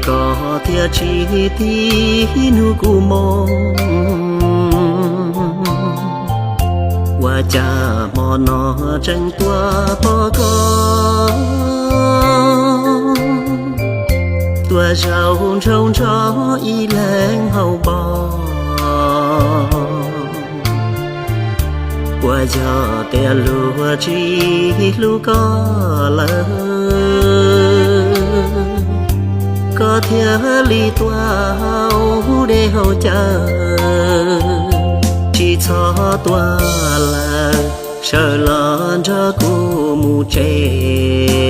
Koj thiaj tsis tig hnub kuv moo, ua cas hmo no tseem tuaj pom koj tuaj zaum nraum nrog ib leeg hauv npo. Puas yog tias luag tsis hlub koj lawm, koj thiaj li tuaj hauv dej hauv cawv? Tsis txhob tuaj lawm, sawv los nrog kuv mus tsev.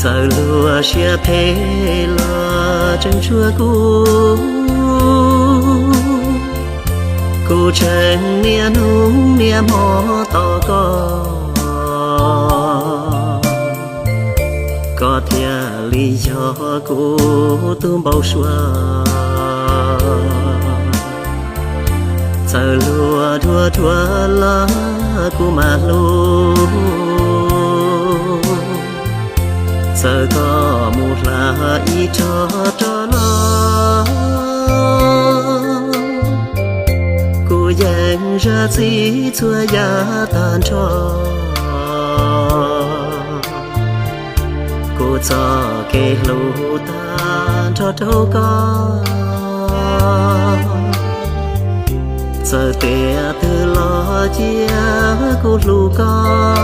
Txawm luag siab phem los tseem tshuav kuv, kuv tseem niaj hnub niaj hmo tos koj. Koj thiaj li yog kuv tus npau suav. Txawm luag dhuav dhuav los kuv mam hlub, txawm koj mus hla ib tog rov los, kuv yeej zam txim txhua yam tag nrho. Kuv txoj kev hlub tag nrho rau koj, txawm tiam twg los cia kuv hlub koj.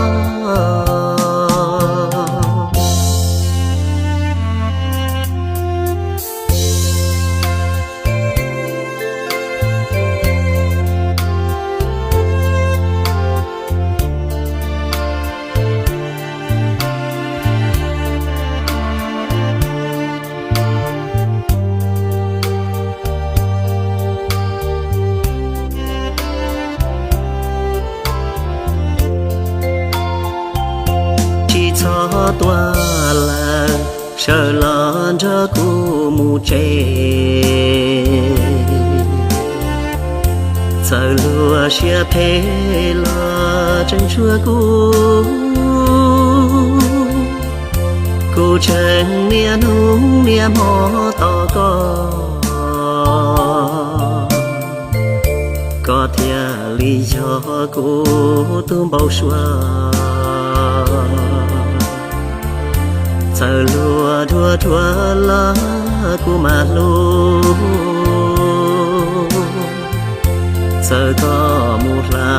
Tsis txhob tuaj lawm, sawv los nrog kuv mus tsev. Txawm luag siab phem los tseem tshuav kuv, kuv tseem niaj hnub niaj hmo tos koj. Koj thiaj li yog kuv tus npau suav. Txawm luag dhuav dhuav los kuv mam hlub, txawm koj mus hla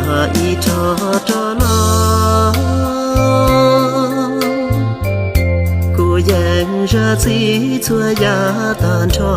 ib tog rov los, kuv yeej zam txim txhua yam tag nrho.